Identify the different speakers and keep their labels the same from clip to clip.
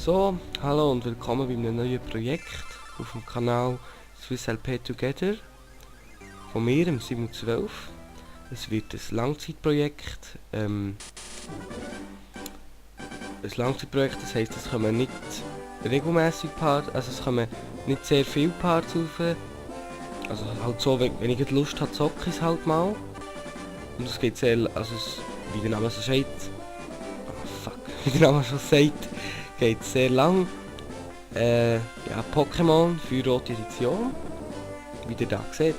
Speaker 1: So, hallo und willkommen bei einem neuen Projekt auf dem Kanal Swiss LP Together von mir, im 712. Es wird ein Langzeitprojekt. Das heisst, es kommen nicht regelmäßig Parts, also es kommen nicht sehr viele Parts rauf. Also halt so, wenn ich Lust habe, zocke ich es halt mal. Und es geht sehr, wie der Name so sagt, wie der Name schon sagt, geht sehr lang. Ja, Pokémon für rote Edition, wie ihr da seht.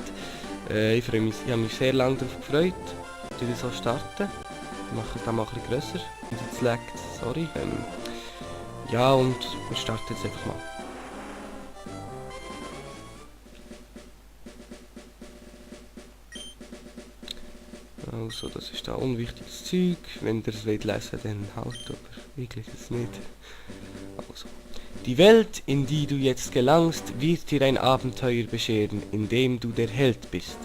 Speaker 1: Ich habe mich sehr lange darauf gefreut, dass ich so starten. Ich mache es dann mal ein bisschen grösser. Und jetzt laggt, sorry. Ja, und wir starten jetzt einfach mal. Also, das ist da unwichtiges Zeug. Wenn ihr es lesen wollt, dann halt, aber wirklich es nicht. Also. Die Welt, in die du jetzt gelangst, wird dir ein Abenteuer bescheren, in dem du der Held bist.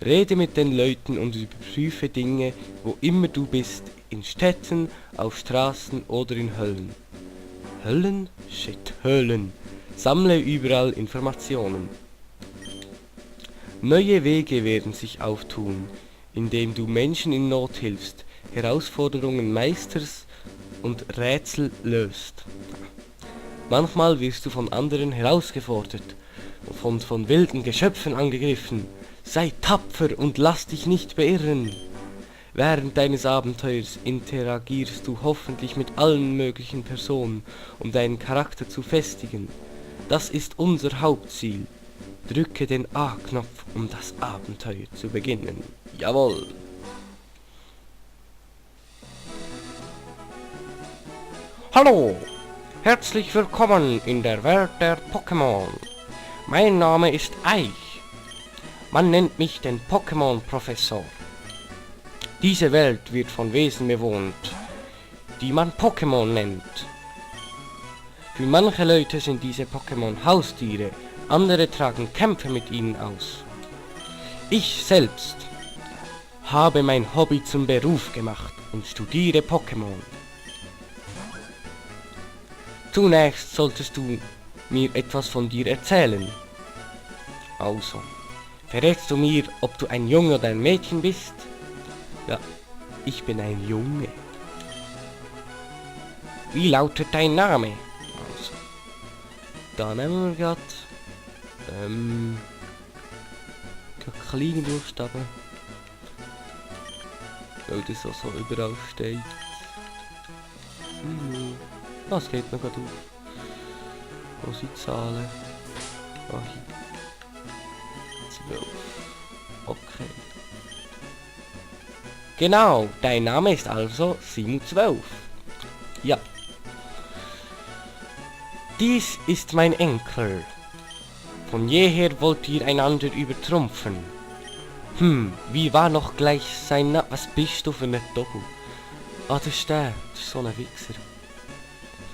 Speaker 1: Rede mit den Leuten und überprüfe Dinge, wo immer du bist, in Städten, auf Straßen oder in Höllen. Höllen? Shit, Höhlen. Sammle überall Informationen. Neue Wege werden sich auftun, indem du Menschen in Not hilfst, Herausforderungen meisterst und Rätsel löst. Manchmal wirst du von anderen herausgefordert und von wilden Geschöpfen angegriffen. Sei tapfer und lass dich nicht beirren. Während deines Abenteuers interagierst du hoffentlich mit allen möglichen Personen, um deinen Charakter zu festigen. Das ist unser Hauptziel. Drücke den A-Knopf, um das Abenteuer zu beginnen. Jawohl! Hallo! Herzlich willkommen in der Welt der Pokémon. Mein Name ist Eich. Man nennt mich den Pokémon-Professor. Diese Welt wird von Wesen bewohnt, die man Pokémon nennt. Für manche Leute sind diese Pokémon Haustiere, andere tragen Kämpfe mit ihnen aus. Ich selbst habe mein Hobby zum Beruf gemacht und studiere Pokémon. Zunächst solltest du mir etwas von dir erzählen. Also, verrätst du mir, ob du ein Junge oder ein Mädchen bist? Ja, ich bin ein Junge. Wie lautet dein Name? Also, da nehmen wir gerade kleine Buchstaben, weil das auch so überall steht. Was geht noch gerade auf? Wo sind die Zahlen? Ah, hier. 12. Okay. Genau, dein Name ist also 712. Ja. Dies ist mein Enkel. Von jeher wollt ihr einander übertrumpfen. Wie war noch gleich sein Name? Was bist du für ein Doppel? Ah, das ist der. Das ist so ein Wichser.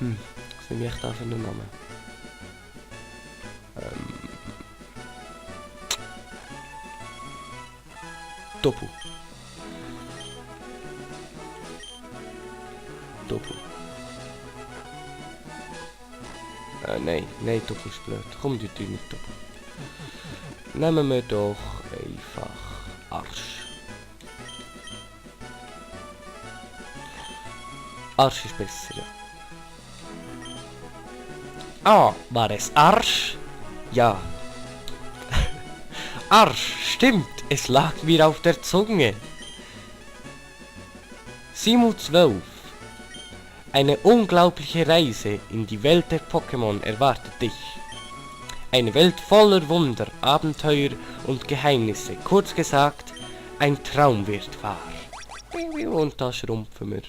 Speaker 1: Was nehme ich da für einen Namen? Doppel. Nein, Doppel ist blöd. Komm, die tun nicht Doppel. Nehmen wir doch einfach Arsch. Arsch ist besser, ja. Ah, war es Arsch? Ja. Arsch, stimmt, es lag mir auf der Zunge. 712. Eine unglaubliche Reise in die Welt der Pokémon erwartet dich. Eine Welt voller Wunder, Abenteuer und Geheimnisse. Kurz gesagt, ein Traum wird wahr. Und da schrumpfen wir.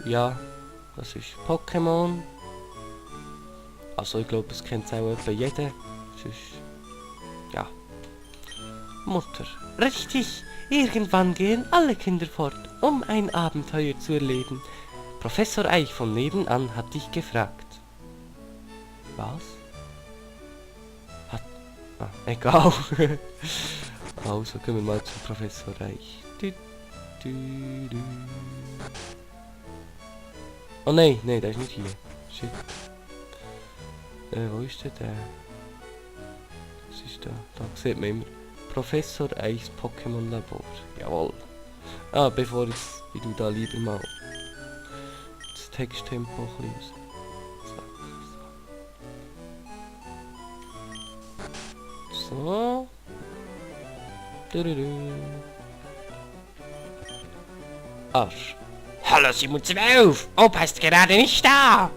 Speaker 1: Ja, das ist Pokémon. Also ich glaube, es kennt auch etwa jeder. Sonst, ja. Mutter. Richtig, irgendwann gehen alle Kinder fort, um ein Abenteuer zu erleben. Professor Eich von nebenan hat dich gefragt. Was? Egal. Also gehen wir mal zu Professor Eich. Oh nein, nein, der ist nicht hier. Shit. Wo ist der? Was ist da? Da sieht man immer. Professor Eis Pokémon Labor. Jawohl. Ah, bevor ich tu da lieber mal das Texttempo ein bisschen so. Arsch.
Speaker 2: Hallo 712! Opa ist gerade nicht da!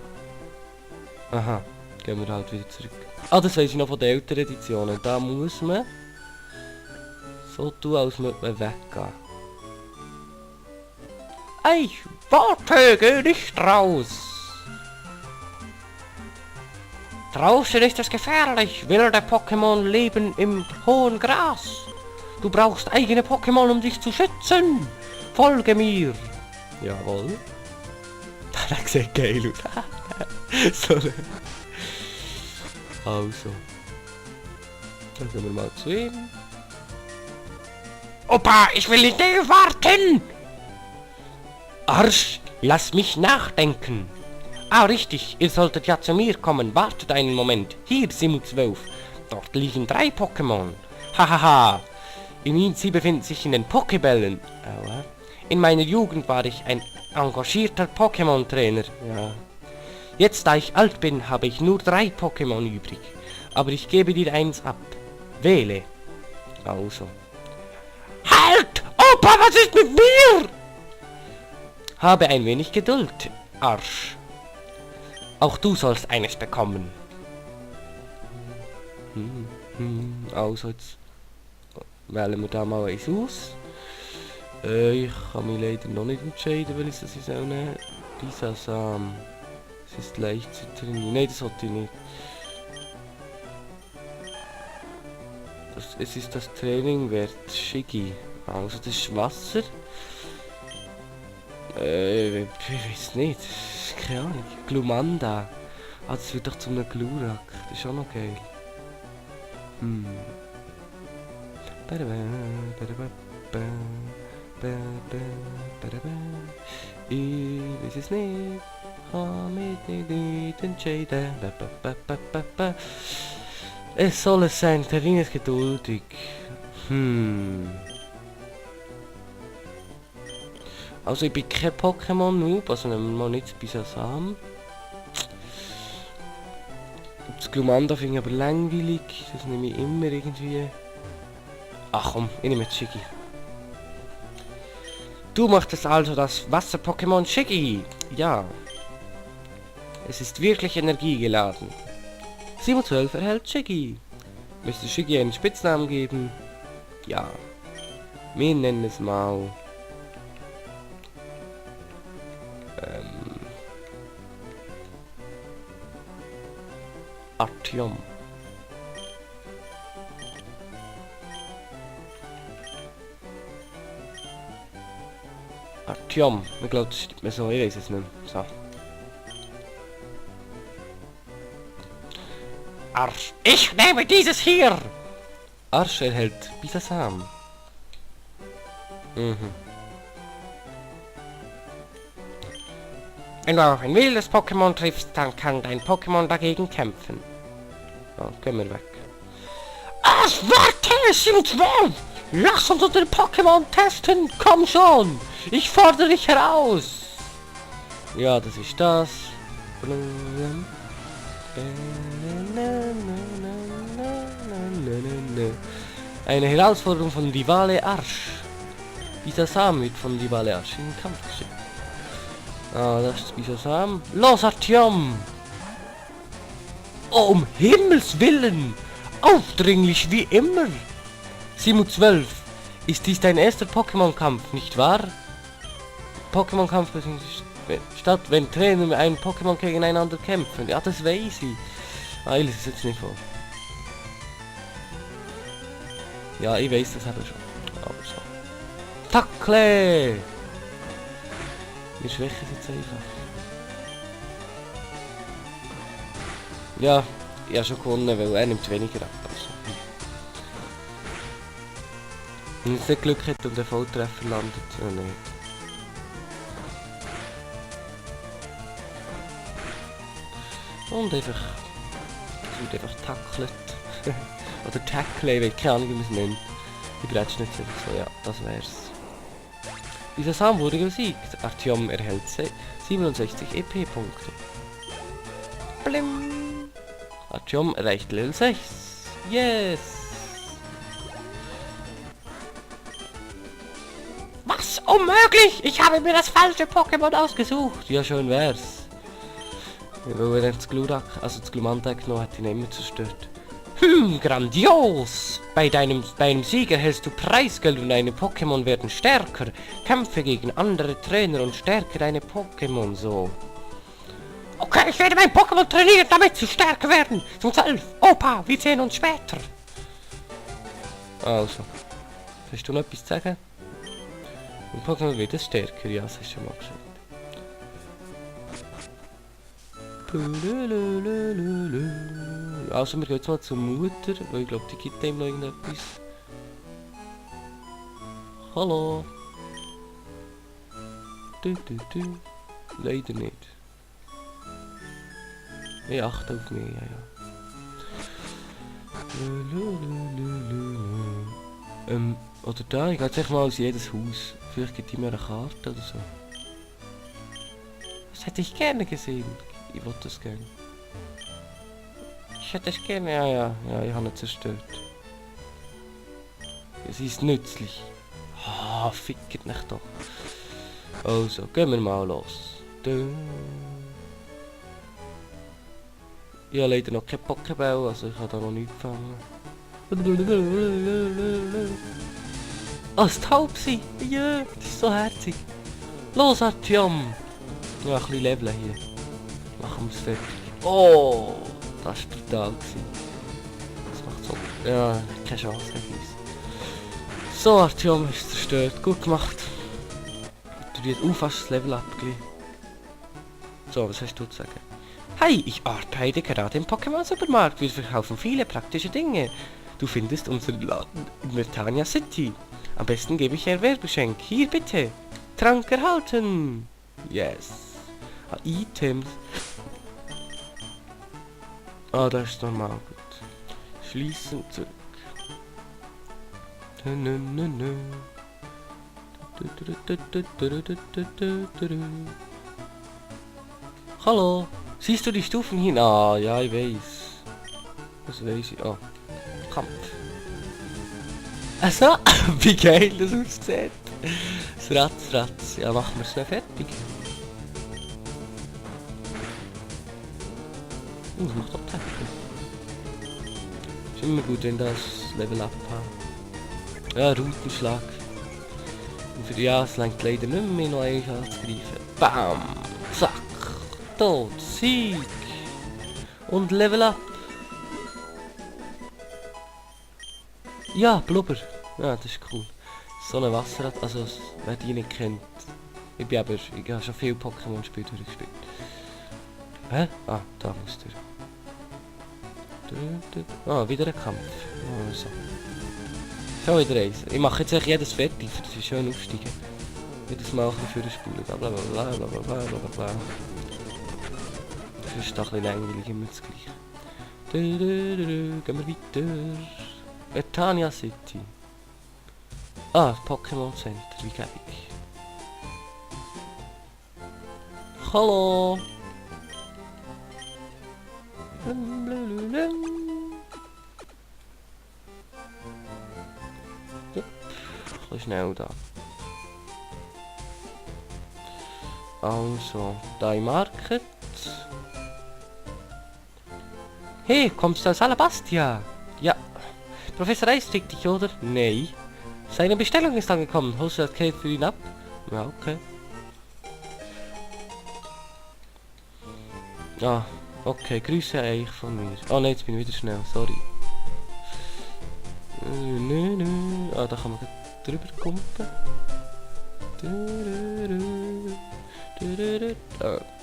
Speaker 1: Aha, gehen wir halt wieder zurück. Ah, das weiss ich noch von den älteren Editionen. Da muss man so tun, als würde man weggehen.
Speaker 2: Ey, warte, geh nicht raus! Draußen ist es gefährlich, wilde Pokémon leben im hohen Gras. Du brauchst eigene Pokémon, um dich zu schützen. Folge mir.
Speaker 1: Jawohl. Das sieht geil aus. So. Also. Dann gehen wir mal zu ihm.
Speaker 2: Opa, ich will nicht warten! Arsch, lass mich nachdenken. Ah, richtig, ihr solltet ja zu mir kommen. Wartet einen Moment. Hier, Simu12. Dort liegen 3 Pokémon. Hahaha. Sie befinden sich in den Pokébällen. Aua. In meiner Jugend war ich ein engagierter Pokémon-Trainer. Ja. Jetzt, da ich alt bin, habe ich nur 3 Pokémon übrig. Aber ich gebe dir eins ab. Wähle. Also. Halt! Opa, was ist mit mir? Habe ein wenig Geduld, Arsch. Auch du sollst eines bekommen.
Speaker 1: Also jetzt wählen wir da mal eins aus. Ich kann mich leider noch nicht entscheiden, weil ich das ist auch nicht. Bisasam. Es ist leicht zu trainieren. Nein, das wollte ich nicht. Es ist das Training wert. Shiggy. Also das ist Wasser. Ich weiß nicht. Keine Ahnung. Glumanda. Ah, das wird doch zu einem Glurak. Das ist auch noch geil. Ich weiß es nicht. Kann mich nicht entscheiden. Es soll es sein. Terrin ist geduldig. Also ich bin kein Pokémon-Noob, also nehmen wir mal nicht das Bisasam. Das Glumanda finde ich aber langweilig, das nehme ich immer irgendwie. Ach komm, ich nehme jetzt Shiggy. Du möchtest also das Wasser-Pokémon Shiggy? Ja. Es ist wirklich energiegeladen. 712 erhält Shiggy. Möchtest du Shiggy einen Spitznamen geben? Ja. Wir nennen es mal... Artyom. Artyom. Ich glaube, das steht mir so, ich weiß es nicht. So.
Speaker 2: Arsch, ich nehme dieses hier!
Speaker 1: Arsch erhält Bisasam.
Speaker 2: Wenn du auf ein wildes Pokémon triffst, dann kann dein Pokémon dagegen kämpfen.
Speaker 1: Ja, gehen wir weg.
Speaker 2: Was? Warte, 712! Lass uns unsere Pokémon testen! Komm schon! Ich fordere dich heraus!
Speaker 1: Ja, das ist das. Eine Herausforderung von Rivale Arsch. Bisasam wird von Rivale Arsch in den Kampf geschickt. Ah, das ist Bisasam. Los, Artyom! Oh, um Himmels Willen! Aufdringlich wie immer! 712. Ist dies dein erster Pokémon-Kampf, nicht wahr? Pokémon-Kampf statt, wenn Trainer mit einem Pokémon gegeneinander kämpfen. Ja, das weiß ich. Ah, ich lese es jetzt nicht vor. Ja, ich weiß das aber schon. Aber so. Tackle! Wir schwächen es jetzt einfach. Ja, ich habe schon gewonnen, weil er nimmt weniger ab. Also. Wenn es nicht Glück hat und der Volltreffer landet, ja nicht. Und einfach... Es wird einfach tackelt. Oder tackle, ich weiß keine Ahnung, wie man es nennt. Die Bretsch nicht einfach so, ja, das wär's. Dieser Sam wurde gesiegt. Artyom erhält 67 EP-Punkte. Blim! Artyom erreicht Level 6. Yes!
Speaker 2: Was? Unmöglich! Ich habe mir das falsche Pokémon ausgesucht.
Speaker 1: Ja, schön wär's. Weil er das Glurak, also das Glumantek genommen hat, ihn immer zerstört.
Speaker 2: Grandios! Bei deinem Sieg erhältst du Preisgeld und deine Pokémon werden stärker. Kämpfe gegen andere Trainer und stärke deine Pokémon so. Okay, ich werde mein Pokémon trainieren, damit sie stärker werden. Zum 12. Opa, wir sehen uns später.
Speaker 1: Also. Hast du noch etwas zu sagen? Mein Pokémon wird es stärker, ja, das hast du schon mal gesagt. Also wir gehen jetzt mal zur Mutter, weil ich glaube, die gibt ihm noch irgendetwas. Hallo. Leider nicht. Ich achte auf mich, ja. Oder da, ich gehe jetzt echt mal aus jedes Haus. Vielleicht gibt die mir eine Karte oder so. Das hätte ich gerne gesehen. Ich wollte das gerne.
Speaker 2: Ich hätte es gerne.
Speaker 1: Ja, ich habe ihn zerstört. Es ist nützlich. Ah, fickt nicht doch. Also, gehen wir mal los. Ich habe leider noch kein Pokéball, also ich habe da noch nichts gefangen. Ah, es ist Taubsi! Ja, das ist so herzig. Los, Artyom! Ja, ein bisschen leveln hier. Machen wir es fertig. Oh! Das war brutal. Das macht so. Ja, keine Chance gegen uns. So, Artyom ist zerstört. Gut gemacht. Du wirst fast das Level abgegeben. So, was hast du zu sagen?
Speaker 2: Hi, ich arbeite gerade im Pokémon-Supermarkt. Wir verkaufen viele praktische Dinge. Du findest unseren Laden in Vertania City. Am besten gebe ich ein Werbegeschenk. Hier bitte. Trank erhalten.
Speaker 1: Yes. Items. Ah, das ist normal gut. Schließen zurück. Hallo. Siehst du die Stufen hin? Ah, ja, ich weiß. Was weiß ich? Ah. Kampf. Also, wie geil das aussieht. Das Ratz. Ja, machen wir es noch fertig. Das macht auch Tacken. Ist immer gut, wenn das Level up hat. Ja, Routenschlag. Und für ja, es langt leider nicht mehr noch eigentlich anzugreifen. Bam! Zack! Tot! Sieg! Und Level up! Ja, Blubber! Ja, das ist cool. So eine Wasserrad, also wer die nicht kennt. Ich habe schon viel Pokémon-Spiele durchgespielt. Hä? Ah, da muss der. Ah, wieder ein Kampf. Oh, so. Schon wieder eins. Ich mache jetzt echt jedes fertig, für das ist schön aufsteigen. Jedes Mal ein bisschen für die Spule. Blablabla. Das ist doch ein bisschen langweilig, immer das Gleiche. Gehen wir weiter. Vertania City. Ah, Pokémon Center, wie geil. Hallo. Ein schnell da. Also, da im Market. Hey, kommst du aus Alabastia? Ja. Professor Eis schickt dich, oder? Nein. Seine Bestellung ist angekommen. Holst du das Geld für ihn ab? Ja, okay. Ah, okay. Grüße eigentlich von mir. Oh nein, jetzt bin ich wieder schnell. Sorry. Ah, da kann man drüber kumpen.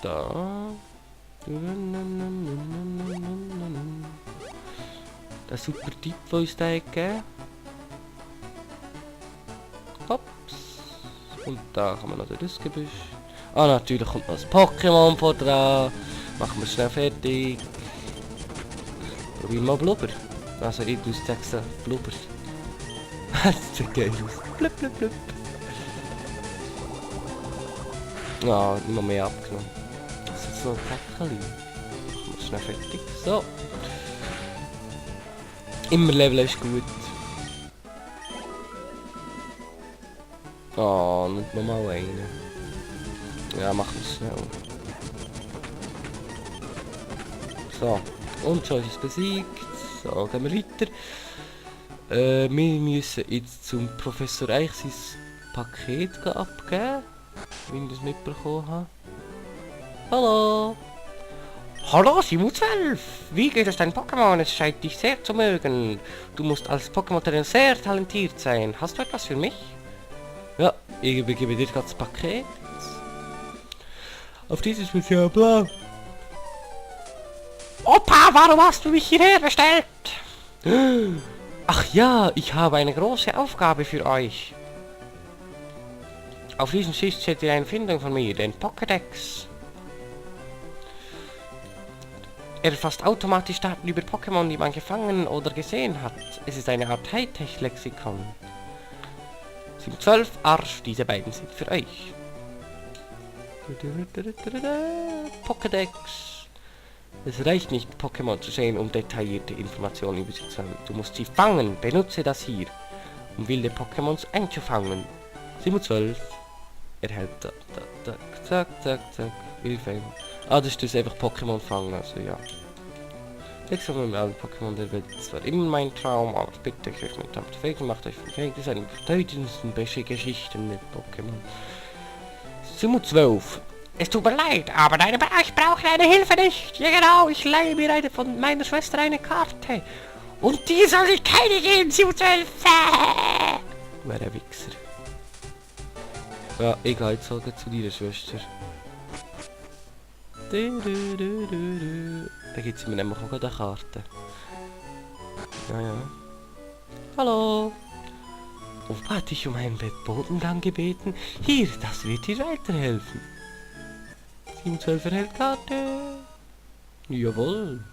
Speaker 1: Da. Der super Typ, der uns da hat gegeben. Hops. Und da kann man noch durch das Gebüsch. Ah, natürlich kommt noch das Pokémon vor dran. Machen wir schnell fertig. Probier mal Blubber. Also ich tue es extra Blubber. Das sieht geil aus. Blub, blub, blub. Ja, immer mehr abgenommen. Das ist jetzt noch ein Päckchen. Machen wir schnell fertig. So. Immer Level ist gut. Oh, nicht nochmal einen. Ja, machen wir es schnell. So, und schon ist es besiegt. So, gehen wir weiter. Wir müssen jetzt zum Professor Eich sein Paket abgeben. Wenn ich das mitbekommen habe. Hallo!
Speaker 2: Hallo, Simon 12! Wie geht es dein Pokémon? Es scheint dich sehr zu mögen. Du musst als Pokémon-Trainer sehr talentiert sein. Hast du etwas für mich?
Speaker 1: Ja, ich übergebe dir gerade das Paket. Auf dieses spezielle Plan.
Speaker 2: Opa, warum hast du mich hierher bestellt? Ach ja, ich habe eine große Aufgabe für euch. Auf diesem Schiff seht ihr eine Findung von mir, den Pokédex. Er erfasst automatisch Daten über Pokémon, die man gefangen oder gesehen hat. Es ist eine Art Hightech-Lexikon. 712 Arsch, diese beiden sind für euch.
Speaker 1: Pokédex. Es reicht nicht, Pokémon zu sehen, um detaillierte Informationen über sie zu haben. Du musst sie fangen. Benutze das hier, um wilde Pokémons einzufangen. 712. Erhält da, zack, zack, zack. Hilfe. Ah, das ist das einfach Pokémon fangen, also ja. Ich sage mal, alle Pokémon der Welt. Das war immer mein Traum, aber bitte, ich euch mit Abfähigen, macht euch von Fähig. Das ist eine der bedeutendsten beste Geschichten mit Pokémon. 712.
Speaker 2: Es tut mir leid, aber ich brauche deine Hilfe nicht. Ja genau, ich leihe mir von meiner Schwester eine Karte. Und die soll ich keine geben, 712.
Speaker 1: Wer ein Wichser. Ja, ich gehe jetzt sogar zu deiner Schwester. Da gibt es mir nämlich auch eine Karte. Ja, ja. Hallo. Opa hat dich um einen Bodengang gebeten. Hier, das wird dir weiterhelfen. 712 erhält Karte. Jawohl.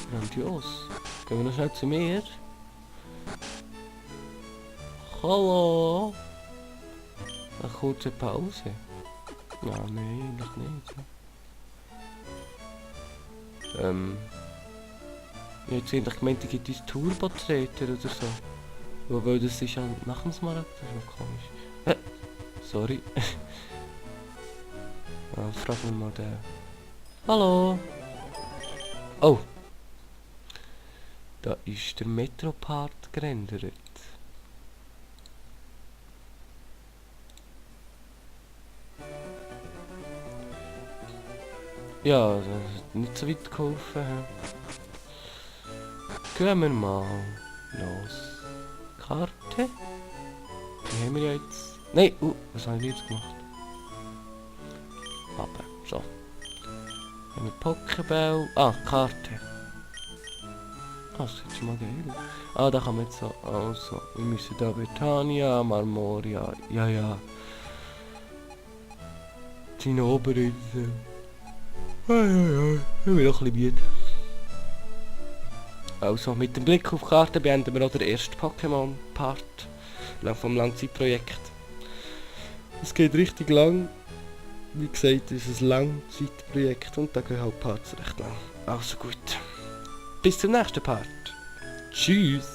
Speaker 1: Grandios. Gehen wir noch schnell zu mir. Hallo. Eine kurze Pause. Ja, nein, noch nicht. Jetzt eigentlich gemeint, ich gibt uns Turbo-Treter oder so. Weil das ist ja nach dem Smaragd, das ist noch komisch. Sorry. Ja, fragen wir mal den. Hallo. Oh. Da ist der Metropart gerendert. Ja, das hat nicht so weit geholfen. Gehen wir mal los. Karte? Die haben wir ja jetzt. Nein, was habe ich jetzt gemacht? Aber, so. Haben wir Pokéball. Ah, Karte. Ah, das sieht schon mal geil. Ah, da kann man jetzt so. Also, wir müssen da Betania, Marmoria. Ja, ja. Zinoberinsel. Ich bin noch ein bisschen müde. Also, mit dem Blick auf die Karte beenden wir auch den ersten Pokémon-Part vom Langzeitprojekt. Es geht richtig lang. Wie gesagt, es ist ein Langzeitprojekt und da gehen halt Parts recht lang. Also gut. Bis zum nächsten Part. Tschüss.